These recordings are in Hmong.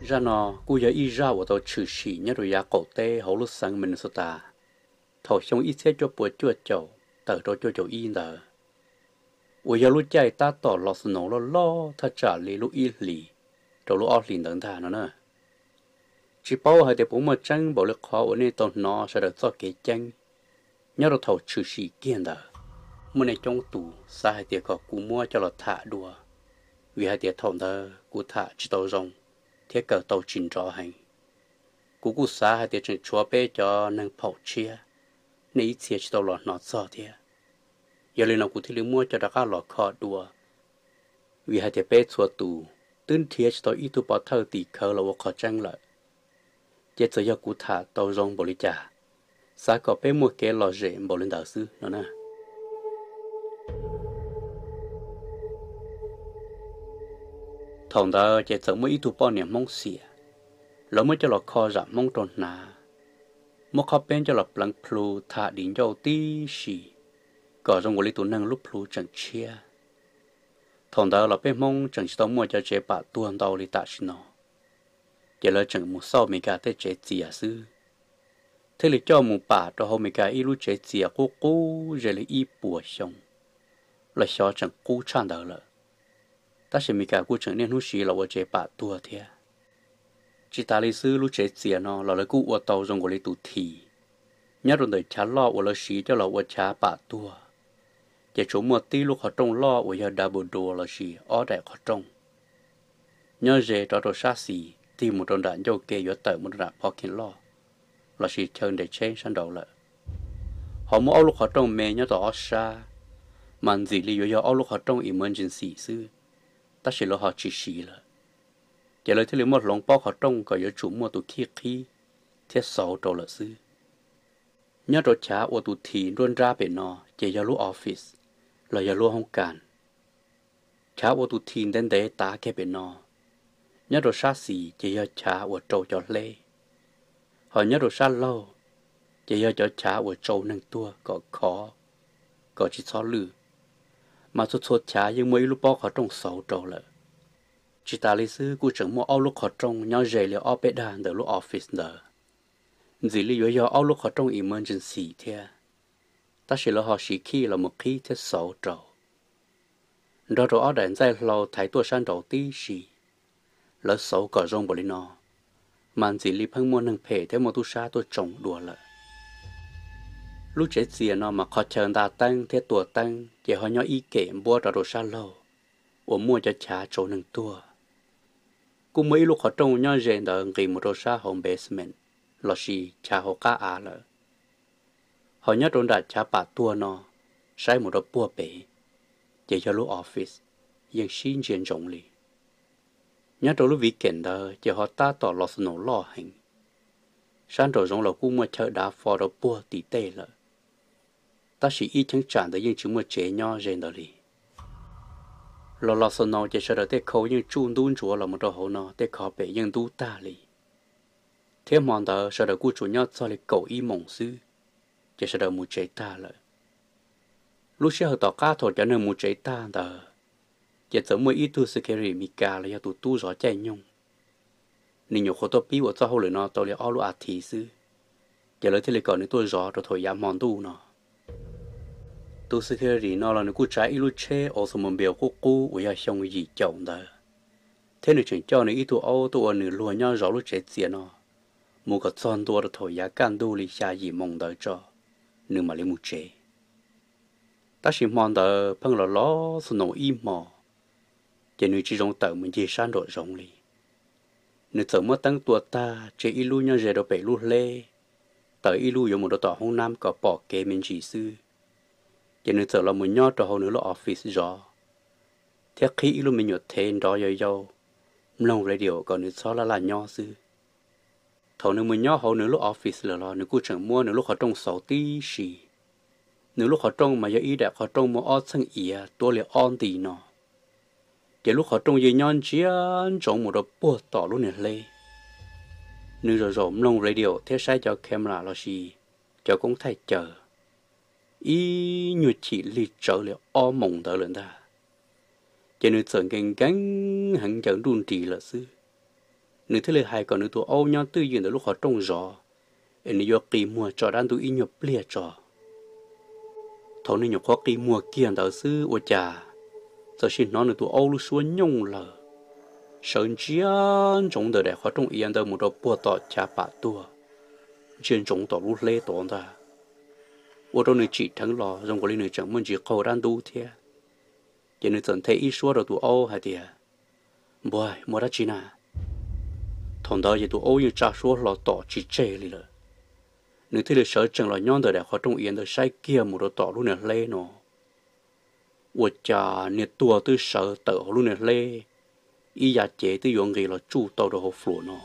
Zaj no kuj yog ib zaj uas tau tshwm sim nyob rau yav qaum teb hauv lub xeev Minnesota thaum xyoo ib txhiab cuaj puas cuaj caum tawm rau cuaj caum ib ntawd, uas yog lub caij tab tom los snow loj loj thaj tsam li lub ib hlis rau lub ob hlis ntawd ntag no na. Tsis paub hais tias puas muaj tseeb npaum li qhov uas nej tau hnov sawv daws txoj kev ceeb nyob rau thaum tshwm sim kiag ntawd. Muaj nej coob tus xav hais tias kom kuv muab coj los tham dua, vim hais tias thaum ntawd kuv tham tsis tau zoo thiab kaw tau tsis nrov heev. Kuv kuj xav hais tias tseem tshuav peb cov neeg phaum tshiab, nej ib txhia tsis tau los hnov txog thiab. Yog li no kuv thiaj li muab coj rov qab los kho dua, vim hais tias peb txhua tus twb nrhiav tsis tau ib tug pov thawj tim khawv los ua qhov tseeb lawm. Ces txawm yog kuv tham tau zoo npaum li cas, xav kom peb muaj kev lom zem npaum li ntawd xwb no na. Thaum ntawd ces txawm muaj ib tug poj niam Hmoob xiam, lawv muab coj los kho zam Hmoob rau hnav, muab qhov peb coj los pleev plhu tham di ncauj tib si, kom zoo ua li tus neeg lub plhu tseem tshiab. Thaum ntawd los peb Hmoob tseem tsis tau muaj cov tsev pam tuag ntau li tam sim no, ces lawv tseem mus xauj Amelikas tej tsev txias xwb, thiaj li coj mus pam rau hauv Amelikas ib lub tsev txias qub qub ze li ib puas xyoo los xyov tseem qub tshaj ntawd lawm. Tab sis Amelikas kuj tseem niaj hnub siv los ua tsev pam tuag thiab. Tsis tas li xwb, lub tsev txias no los lawv kuj ua tau zoo nkaus li tus thim. Nyob rau ntawm chav loj uas lawv siv coj los ua chav pam tuag, ces tsuas muaj tib lub qhov rooj loj uas yog double door lossis ob daim qhov rooj, nyob ze rov rau sab xis tig mus rau nram ncauj ke yuav tawm mus rau nram parking lot lossis chaw nres tsheb sab nraud lawm. Ho muaj ob lub qhov rooj me nyob tom ob sab, mas ntxim li yuav yog ob lub qhov rooj emergency xwb, tab sis lawv ho tsis siv lawm. Ces lawv thiaj li muab hloov pob qhov rooj kom yuav tsum muaj tus khib qhib thiab xauv rau lawm xwb. Nyob rau chav ua tus thim nruab nrab pem no ces yog lub office los yog lub hoob kas. Chav ua tus thim ntev ntev tav kiag pem no, nyob rau sab xis ces yog chav uas rau cov hleb, ho nyob rau sab laug ces yog cov chav uas tsau neeg tuag kom khov, kom tsis txhob lwj. Mas txhua txhua chav yeej muaj ib lub pob qhov rooj xauv rau lawm. Tsis tas li xwb, kuj tseem muaj ob lub qhov rooj nyob ze li ob peb dag ntawm lub office ntawd, ntxim li yuav yog ob lub qhov rooj emergency thiab, tab sis lawv ho siv khij los mus qhib thiab xauv rau. Nrog rau ob daim ntxaij hlau thaiv tuaj sab nraud tib si, lawv xauv kom zoo npaum li no, mas ntxim li pheej muaj neeg phem thiab muaj tub sab tuaj tsoo dua lawm. Lub tsev txias no mas qhov chaw nta teeb thiab tua teeb ces ho nyob ib kem npuab rov rau sab laug uas muaj cov chav tsau neeg tuag. Kuj muaj ib lub qhov rooj nyob ze ntawd nqis mus rau sab hauv basement lossis chav hauv qab av lawm. Ho nyob rau nram chav pam tuag no, saib mus rau puag pem, ces yog lub office, yeej sib ntsia ntsoov li. Nyob rau lub viv kem ntawd ces ho tab tom los snow loj heev. Sab nraum zoov los kuj muaj chaw dav fo rau puag tim tej lawm, tab sis ib cheeb tsam ntawd yeej tsis muaj tsev nyob ze ntawd li. Los los snow ces sawv daws tej khau yeej tsuj ntub ntsuav los mus rau hauv no, tej khov pem yeej ntub tag li. Thiab hmo ntawd sawv daws kuj tsuas nyob txog li kaum ib moos xwb, ces sawv daws mus tsev tag lawm. Lub sij hawm tom qab thaum cov neeg mus tsev tag ntawd, ces txawm muaj ib tug security Meskas los yog tus tub zov caij nyoog. Nws nyuam qhuav tuaj pib ua txoj hauj lwm no tau li ob lub as thiv xwb, ces lawv thiaj li kom nws tuaj zov rau thaum yav hmo ntuj no. Tus security no los nws kuj tsav ib lub tsheb Oldsmobile qub qub uas yog xyoo yim caum ntawd, thiab nws tseem coj nws ib tug aub tuaj ua nws luag nyob zov lub tsev txias no mus kom txog ntua rau thaum yav kaj ntug li xya yim moos ntawd tso, nws mam li mus tsev. Tab sis hmo ntawd pheej los los snow ib hmos, ces nws tsis zoo tawm mus ncig sab nraum zoov li. Nws txawm muab teeb tua tag, tseg ib lub nyob ze rau pem lub hleb, taws ib lub yuav mus rau tom hoob nab kom pom kev me ntsis xwb. Ces nws txawm los mus nyob rau hauv nws lub office zov, thiab qhib ib lub me nyuam thev nrov yau yau, mloog radio kom nws txhob laj laj nyob xwb. Thaum nws mus nyob hauv nws lub office lawm los nws kuj tseem muab nws lub qhov rooj xauv tib si. Nws lub qhov rooj mas yog ib daim qhov rooj muaj ob txheej iav tuab li ob nti no, ces lub qhov rooj yeej nyob ntsia ntsoov mus rau puag tom lub niag hleb. Nws zaum zaum mloog radio thiab saib cov camera lossis cov koob thaij caw, ib nyuag chim lig tsawv li ob moos ntawd lawm ntag, ces nws txawm nkees nkees heev ncaws nruj nris lawm xwb. Nws thiaj li hais kom nws tus aub nyob twj ywm ntawm lub qhov rooj zov, es nws yuav qi muag tso dab ntub ib nyuag pliag tso. Thaum nws nyuam qhuav qi muag kiag ntawd xwb ua cas txawm sim hnov nws tus aub lub suab nyooj lawm, sawv ntsia ntsoov ntawm daim qhov rooj iav ntawd mus rau puag tom chav pam tuag, ntsia ntsoov tom lub hleb tod ntag. Ua rau nws tsim dheev los zoo nkaus li nws tseem muaj ntsis qaug dab ntub thiab. Ces nws txawm nthe ib suab rau tus aub hais tias, Npawg, muaj dab tsi na? Thaum ntawd ces tus aub yeej tsa suab hlo tom tsis tseg li lawm. Nws thiaj li sawv tsees los nyob ntawm daim qhov rooj iav ntawd saib kiag mus rau tom lub niag hleb no, ua cas niag tuag twb sawv tawm hauv lub niag hleb ib yav cev twb yuav nqis los tsuj tau rau hauv fluas no.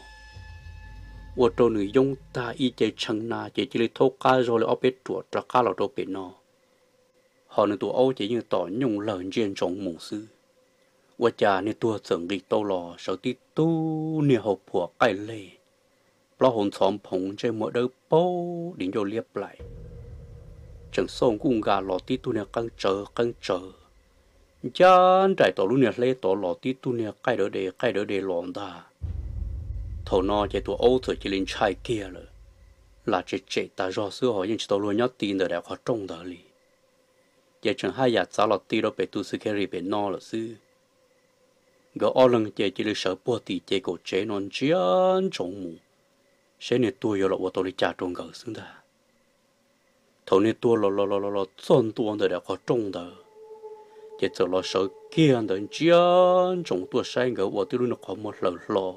Ua rau nws yoob tag ib ce tshee na ces cia li thaub qab zog li ob peb ruam rov qab los rau pem no. Ho nws tus aub ces yeej tom nyooj lawg ntsia ntsoov mus xwb. Ua cas niag tuag txawm nqis tau los sawv tib tug niag hau phuam qaij leg, plaub hau ntxhov nphoov ntsej muag dawb paug di ncauj liab plaim, tseem xauj nkuj nkas los tib tug niag qeeb tsawv qeeb tsawv, ncaj nraim tom lub niag hleb tod los tib tug niag qaij dawv de qaij dawv de los ntag. Thaum no ces tus aub txawm cia li ntshai kiag lawm, lam tsem tsem tas zog xwb ho yeej tsis tau luag nyob ti ntawm daim qhov rooj ntawd li. Ces tseem haj yam txav los ti rau pem tus security pem no lawm xwb. Nkawd ob leeg ces cia li sawv puag tim ces kaum tsev no ntsia ntsoov mus, saib niag tuag yuav los ua tau li cas rau nkawd xwb ntag. Thaum niag tuag los los los los los txog ntua ntawm daim qhov rooj ntawd, ces txawm los sawv kiag ntawd ntsia ntsoov tuaj saib nkawd ua tib lub niag qhov muag hlaws hlo,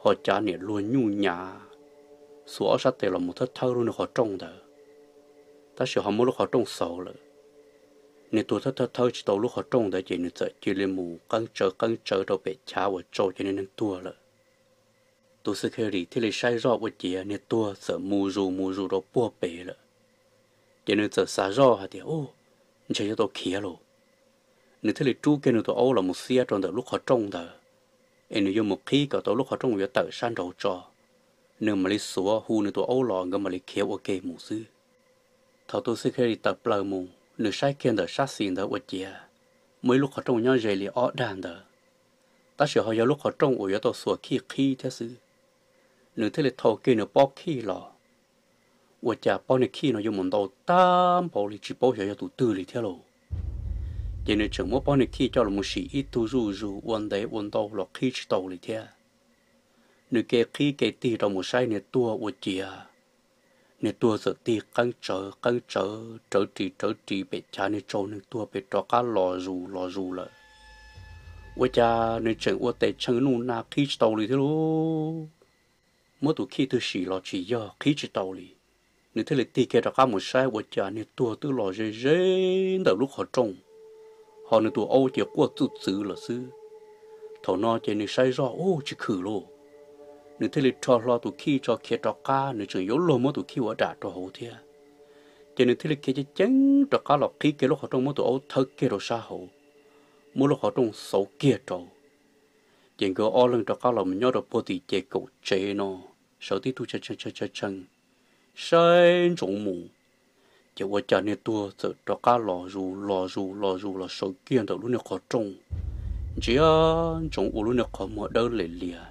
ho cav niam luag nyuj nyav xuas ob sab tes los mus thawb thawb lub niag qhov rooj ntawd, tab sis ho muab lub qhov rooj xauv lawm. Niag tuag thawb thawb thawb tsis tau lub qhov rooj ntawd ces nws txawm cia li mus qeeb tsawv qeeb tsawv rau pem chav uas tsau cov niag neeg tuag lawm. Tus security thiaj li saib zoj ua ciav niag tuag txawm mus zus mus zus rau puag pem lawm. Ces nws txawm xav zoj hais tias, Ub, ntshe yuav tau khiav lauj. Nws thiaj li rub kiag nws tus aub los mus xiab rau ntawm lub qhov rooj ntawd, es nws yuav mus qhib kom tau lub qhov rooj yuav tawm sab nraud tso, nws mam li xuav hu nws tus aub los nkawd mam li khiav ua ke mus xwb. Thaum tus security tawm plaws mus, nws saib kiag ntawm sab xis ntawd ua ciav muaj ib lub qhov rooj nyob ze li ob dag ntawd, tab sis ho yog lub qhov rooj uas yuav tau xuas khij qhib thiab xwb. Nws thiaj li thau kiag nws pob khij los, ua cas pob niag khij no yuav mus ntau tag npaum li tsis paub xyov yog tus twg li thiab lauj. Ces nws tseem muab pob niag khij coj los mus sim ib tug zuj zus ua ntev ua ntau los qhib tsis tau li thiab. Nws ke qhib ke tig rau mus saib niag tuag ua ciav, niag tuag txawm tig qeeb tsawv qeeb tsawv rawv ris rawv ris pem chav niag tsau neeg tuag pem rov qab los zus los zus lawm. Ua cas nws tseem ua tes tshee nuj na qhib tsis tau li thiab lauj. Muab tus khij twg sim los tsis yog, qhib tsis tau li. Nws thiaj li tig kiag rov qab mus saib ua cas niag tuag twb los ze ze ntawm lub qhov rooj, ho nws tus aub ces quaj txuj txwv lawm xwb. Thaum no ces nws saib zoj ub tsis khwm lauj, nws thiaj li rho hlo tus khij tso khiav rov qab, nws tseem yuav luag muab tus khij ua dam rau hauv thiab. Ces nws thiaj li khiav ceev ceev rov qab los qhib kiag lub qhov rooj muab tus aub thawb kiag rau sab hauv, muab lub qhov rooj xauv kiag rau. Ces nkawd ob leeg rov qab los mus nyob rau puag tim ces kaum tsev no, sawv tib tug tshee tshee saib ntsoov mus, ces ua cas niag tuag txawm rov qab los zus los zus los zus los sawv kiag ntawm lub niag qhov rooj, ntsia ntsoov ua lub niag qhov muag dawb lim lias,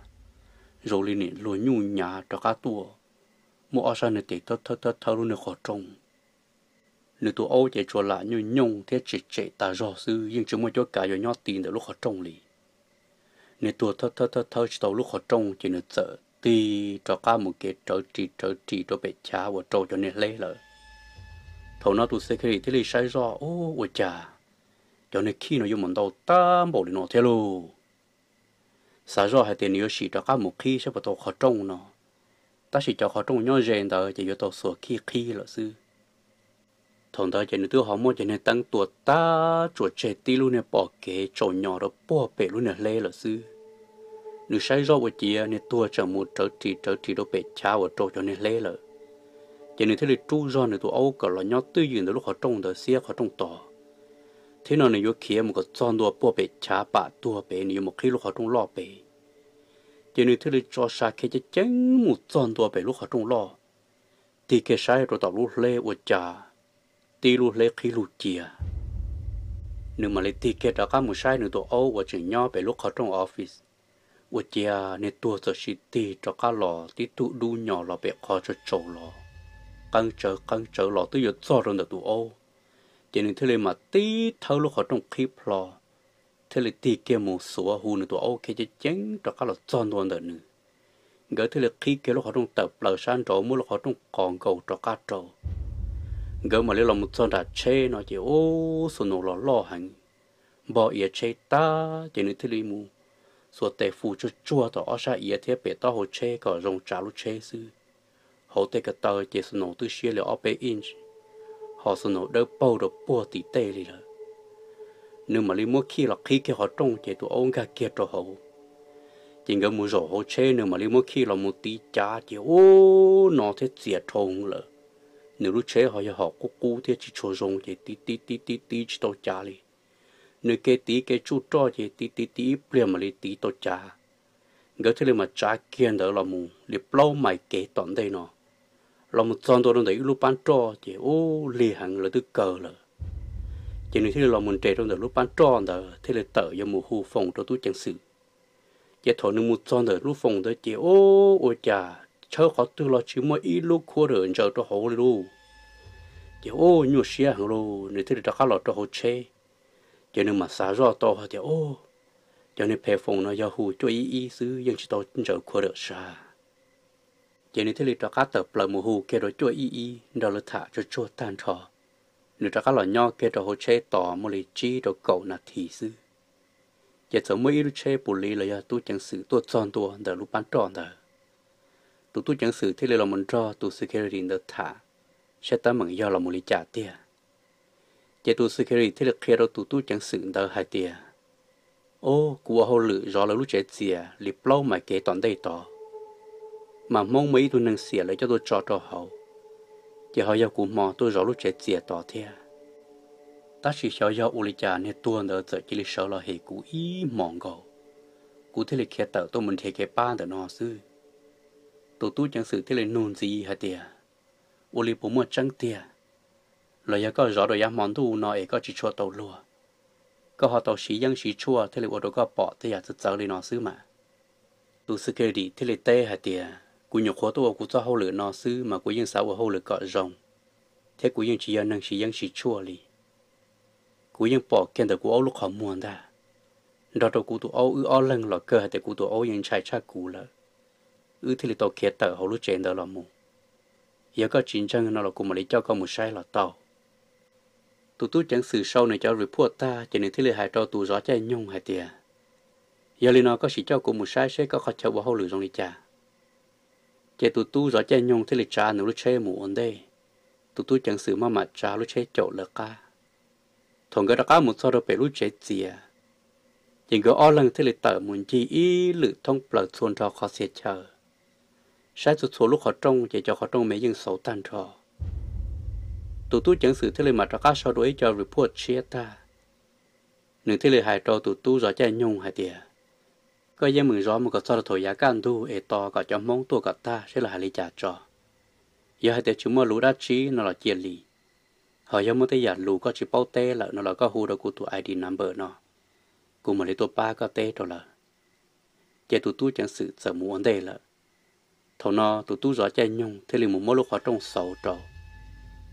zoo li niam luag nyuj nyav rov qab tuaj, muab ob sab niag tes thawb thawb thawb lub niag qhov rooj. Nws tus aub ces tsuas lam nyooj nyooj thiab tsem tsem tas zog xwb, yeej tsis muaj cuab kav yuav nyob ti ntawm lub qhov rooj li. Niag tuag thawb thawb thawb tsis tau lub qhov rooj ces nws txawm tig rov qab mus kev rawv ris rawv ris rau pem chav uas rau cov niag hleb lawm. Thaum no tus security thiaj li saib zoj ub ua cas cov niag khij no yuav mus ntau tag npaum li no thiab lauj. Xav zoj hais tias nws yuav sim rov qab mus qhib saib puas tau qhov rooj no, tab sis cov qhov rooj nyob ze ntawd ces yuav tau xuas khij qhib lawm xwb. Thaum ntawd ces nws twb ho muab cov niag teeb tua tag tsuas tseg tib lub niag pom kev tsaus nyos rau puag pem lub niag hleb lawm xwb. Nws saib zoj ua ciav niag tuag tseem mus rawv ris rawv ris rau pem chav uas rau cov niag hleb lawm, ces nws thiaj li rub zog nws tus aub kom los nyob twj ywm ntawm lub qhov rooj ntawd xiab qhov rooj tos. Thiab no nws yuav khiav mus kom txog ntua puag pem chav pam tuag pem, nws yuav mus qhib lub qhov rooj loj pem. Ces nws thiaj li tso sa khiav ceev ceev mus txog ntua pem lub qhov rooj loj, tig kiag saib rau tom lub hleb ua cas tib lub hleb qhib lug cia. Nws mam li tig kiag rov qab mus saib nws tus aub uas tseem nyob pem lub qhov rooj office, Ua ciav niag tuag txawm sim tig rov qab los tib tug dub nyos los pem qhov tsaus tsaus los, qeeb tsawv qeeb tsawv los twb yuav txog rau ntawm tus aub, ces nws thiaj li mam tib thawb lub qhov rooj qhib plho, thiaj li tig kiag mus xuav hu nws tus aub khiav ceev ceev rov qab los txog ntua ntawm nws. Nkawd thiaj li qhib kiag lub qhov rooj tawm plaws sab nraud, muab lub qhov rooj qos nkaus rov qab rau. Nkawd mam li los mus txog nram tsheb no ces ub, Snow los loj heev, npog iav tsheb tag ces nws thiaj li mus xuas tes fus tsuag tsuag tom ob sab iav thiab pem taub hau tsheb kom zoo tsav lub tsheb xwb. Hauv tej ko taw ces Snow twb siab li ob peb inch, ho Snow dawb paug rau puag tim tej li lawm. Nws mam li muab khij los qhib kiag qhov rooj ces tus aub nkag kiag rau hauv. Ces nkawd mus zaum hauv tsheb, nws mam li muab khij los mus tiv cav ces ub, no thiab txias dhau lawm. Nws lub tsheb ho yog hom qub qub thiab tsis tshua zoo ces tiv tiv tiv tiv tiv tsis tau cav li. Nws kev tiv kev tsuj roj ces tiv tiv tiv ib pliag mam li tiv tau cav. Nkawd thiaj li mam tsav kiag ntawd los mus li plaub mais kev tom ntej no, los mus txog ntua rau ntawm ib lub pab roj ces ub, lig heev lawv twb kaw lawm. Ces nws thiaj li los mus nres rau ntawm lub pab roj ntawd thiaj li tawm yuav mus hu foos rau tub ceev xwm. Ces thaum nws mus txog ntawm lub foos ntawd ces ub, ua cas tshawb qhov twg los tsis muaj ib lub quarter ntsaws rau hauv li lauj. Ces ub, nyuaj siab heev lauj, nws thiaj li rov qab los rau hauv tsheb. Ces nws mam xav zoj tau hais tias, Ub, cov niag phe foos no yog hu cuaj ib ib xwb, yeej tsis tau ntsaws quarter sav. Ces nws thiaj li rov qab tawm plaws mus hu kiag rau cuaj ib ib nrog lawv tham tsuag tsuag tag nrho. Nws rov qab los nyob kiag rau hauv tsheb tos muaj li tsib rau kaum nas this xwb, ces txawm muaj ib lub tsheb pus liv los yog tub ceev xwm tuaj txog ntua ntawm lub pab roj ntawd. Tus tub ceev xwm thiaj li los mus nrog tus security ntawd tham saib teeb meem yog los mus li cas tiag. Ces tus security thiaj li qhia rau tus tub ceev xwm ntawd hais tias, Ob, kuv ua hauj lwm zov lawv lub tsev txias li plaub mais kev tom ntej tod, mas Hmoob muaj ib tug neeg xiam lawv coj tuaj tso rau hauv, ces ho yog kuv hmo tuaj zov lub tsev txias tod thiab. Tab sis xyov yog ua li cas niag tuag ntawd txawm cia li sawv los hem kuv ib hmos nkaus, kuv thiaj li khiav tawm tuaj mus nrhiav kev pab ntawm no xwb. Tus tub ceev xwm thiaj li nug ntxiv hais tias, Ua li puas muaj tseeb tiag, los yog koj zov rau yav hmo ntuj no es koj tsis tshua tau luag, koj ho tau siv yeeb siv tshuaj thiaj li ua rau koj pom tej yam txawv txawv li no xwb mas? Tus security thiaj li teb hais tias, Kuv nyuam qhuav tuaj ua kuv txoj hauj lwm no xwb mas kuv yeej xav ua hauj lwm kom zoo, thiab kuv yeej tsis yog neeg siv yeeb siv tshuaj li. Kuv yeej pom kiag ntawm kuv aub lub qhov muag ntag, nrog rau kuv tus aub wb ob leeg los kawg hais tias kuv tus aub yeej ntshai tshaj kuv lawm, wb thiaj li tau khiav tawm hauv lub tsev ntawd los mus. Yog koj tsis ntseeg no los kuv mam li coj koj mus saib los tau. Tus tub ceev xwm sau nws cov report tag ces nws thiaj li hais rau tus zov caij nyoog hais tias, Yog li no koj sim coj kuv mus saib seb koj qhov chaw ua hauj lwm zoo li cas. Ces tus tub zov caij nyoog thiaj li tsav nws lub tsheb mus ua ntej, tus tub ceev xwm maj mam tsav lub tsheb caum lawv qab. Thaum nkawd rov qab mus txog rau pem lub tsev txias, ces nkawd ob leeg thiaj li tawm mus ncig ib lwm thoob plaws txhua nrho qhov txhia chaw, saib txhua txhua lub qhov rooj ces cov qhov rooj me yeej xauv tag nrho. Tus tub ceev xwm thiaj li mam rov qab sau dua ib co report tshiab tag, nws thiaj li hais rau tus tub zov caij nyoog hais tias, Koj yeej meem zov mus kom txog rau thaum yav kaj ntug es tos kom cov Hmoob tuaj kom tag seb lawv hais li cas tso. Yog hais tias tsis muaj lus dab tsi no los cia li, ho yog muaj tej yam lus koj tsis paub teb lawm no los koj hu rau kuv tus I D number no, kuv mam li tuaj pab koj teb rau lawv. Ces tus tub ceev xwm txawm mus ua ntej lawm. Thaum no tus tub zov caij nyoog thiaj li mus muab lub qhov rooj xauv rau,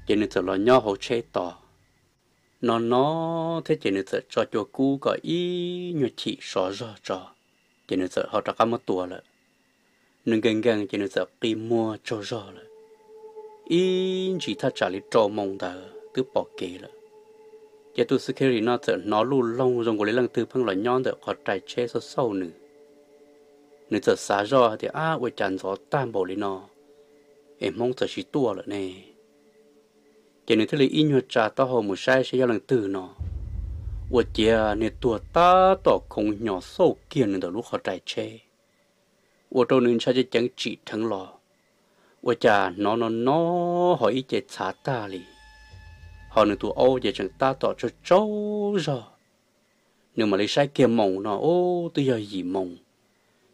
ces nws txawm los nyob hauv tsheb tos. No no thiab ces nws txawm tso cua kub kom ib nyuag chim sov zog tso, ces nws txawm ho rov qab muab tua lawm. Nws nkees nkees ces nws txawm qi muag tsaug zog lawm. Ib ntsis thaj tsam li rau moos ntawd twb pom kev lawm. Ces tus security no txawm hnov luj loog zoo nkaus li leej twg pheej los nyob ntawm qhov rais tsheb xauj xauj nws. Nws txawm xav zoj hais tias, Ab, ua cas ntxov tag npaum li no es Hmoob txawm sis tuaj lawm ne? Ces nws thiaj li ib nyuag tsa taub hau mus saib seb yog leej twg no. Ua ciav niag tuag tab tom khoov hnyo xauj kiag nws ntawm lub qhov rais tsheb, ua rau nws ntshai ceev ceev tsim dheev los. Ua cas hnov no no ho ib ce txhav tag li, ho nws tus aub ces tseem tab tom tsaug tsaug zog. Nws mam li saib kiag moos no, ub, twb yog yim moos.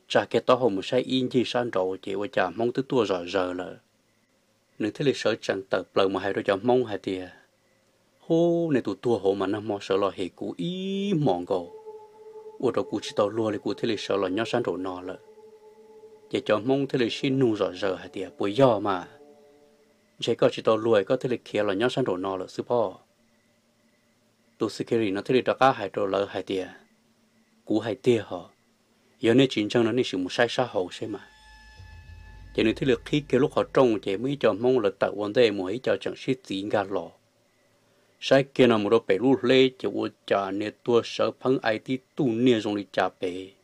Tsa kiag taub hau mus saib ib ncig sab nraud ces ua cas Hmoob twb tuaj zom zaws lawm. Nws thiaj li sawv tsees tawm plaws mus hais rau cov Hmoob hais tias, Hub, nej tus tuag hauv mas nag hmo sawv los hem kuv ib hmos nkaus. ua rau kuv tsis tau luag li kuv thiaj li sawv los nyob sab nraum no lawm. Ces cov Hmoob thiaj li sib nug zom zaws hais tias, puas yog mas? Ntshe koj tsis tau luag koj thiaj li khiav los nyob sab nraum no lawm xwb pob. Tus security no thiaj li rov qab hais rau lawv hais tias, kuv hais tiag hos, yog nej tsis ntseeg no nej sim mus saib sab hauv seb mas. Ces nws thiaj li qhib kiag lub qhov rooj ces muaj ib co Hmoob lawv tawm ua ntej mus, ib co tseem sib txiv nkag los. Saib kiag no mus rau pem lub hleb ces ua cas niag tuag sawv pheeb ai tib tug niag zoo li cas pem,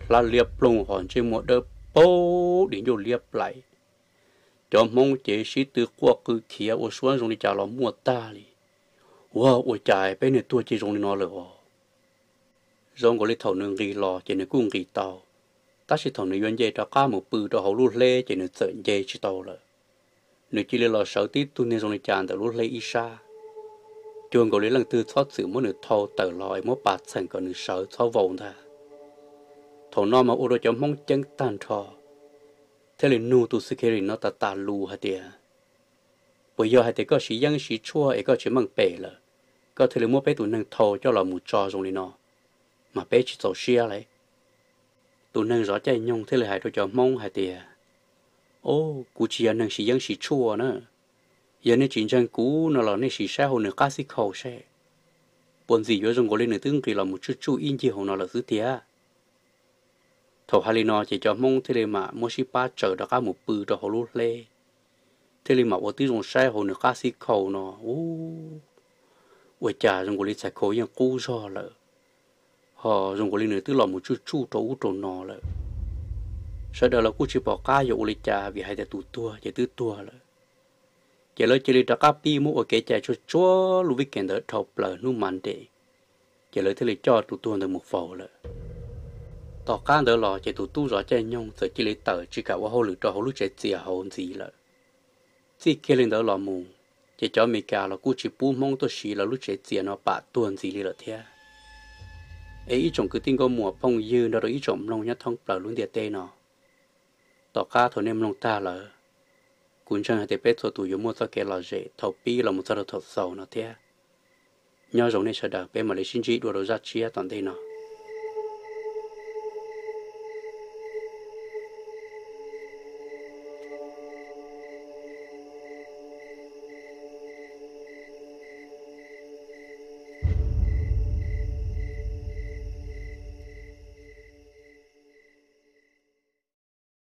hlab liab ploog hos ntsej muag dawb paug, di ncauj liab plaim. Cov Hmoob ces sib tw quaj qw khiav ua suab zoo li cas los muaj tag li. Ua, ua cas peb niag tuag ces zoo li no lawm os? Zoo nkaus li thaum nws nqis los ces nws kuj nqis tau, tab sis thaum nws yuav nce rov qab mus pw rau hauv lub hleb ces nws txawm nce tsis tau lawm. Nws cia li los sawv tib tug niag zoo li cas ntawm lub hleb ib sab, cuag nkaus li leej twg txhob txwm muab nws thau tawm los es muab pas txheem kom nws sawv txhob vau ntag. Thaum no mas ua rau cov Hmoob ceeb tag nrho, thiaj li nug tus security no tas tas lus hais tias, puas yog hais tias koj siv yeeb siv tshuaj es koj tsis meej pem lawm, koj thiaj li muab peb tus neeg thau coj los mus tso zoo li no, mas peb tsis txaus siab li? Tus neeg zov caij nyoog thiaj li hais rau cov Hmoob hais tias, o, kuv tsis yog neeg siv yeeb siv tshuaj na. Yog nej tsis ntseeg kuv no los nej sim saib hauv nws qab xib khau seb, puas ntxim yuav zoo nkaus li nws twb nqis los mus tsuj tsuj ib ncig hauv no lawm xwb tiag. Thaum hais li no ces cov Hmoob thiaj li mam muab sib pab tsaws rov qab mus pw rau hauv lub hleb, thiaj li mam ua tib zoo saib hauv nws qab xib khau no, u, ua cas zoo nkaus li txhais khau yeej qub zog lawm, ho zoo nkaus li nws twb los mus tsuj tsuj rau ub rau no lawm. Sawv daws los kuj tsis pom qab yuav ua li cas vim hais tias tus tuag ces twb tuag lawm. Ces lawv cia li rov qab pib muab ua kev cai tsuag tsuag lub vij kev ntawd dhau plaws hnub Monday, ces lawv thiaj li coj tus tuag ntawd mus faus lawm. Tom qab ntawd los ces tus tub zov caij nyoog txawm cia li tawm tsis kam ua hauj lwm rau hauv lub tsev txias hauv ntxiv lawm. Txij kiag li ntawd los mus, ces cov Amelikas los kuj tsis pub Hmoob tuaj siv lawv lub tsev txias no pam tuag ntxiv li lawm thiab. Es ib tsoom kwv tij nkauj muam phooj ywg nrog rau ib tsoom mloog nyob thoob plaws lub ntiaj teb no, tom qab thaum nej mloog tag lawm, kuv ntseeg hais tias peb txhua tus yuav muaj txoj kev lom zem thaum pib los mus txog rau thaum xaus no thiab. Nyob zoo nej sawv daws, peb mam li sib ntsib dua rau zaj tshiab tom ntej no.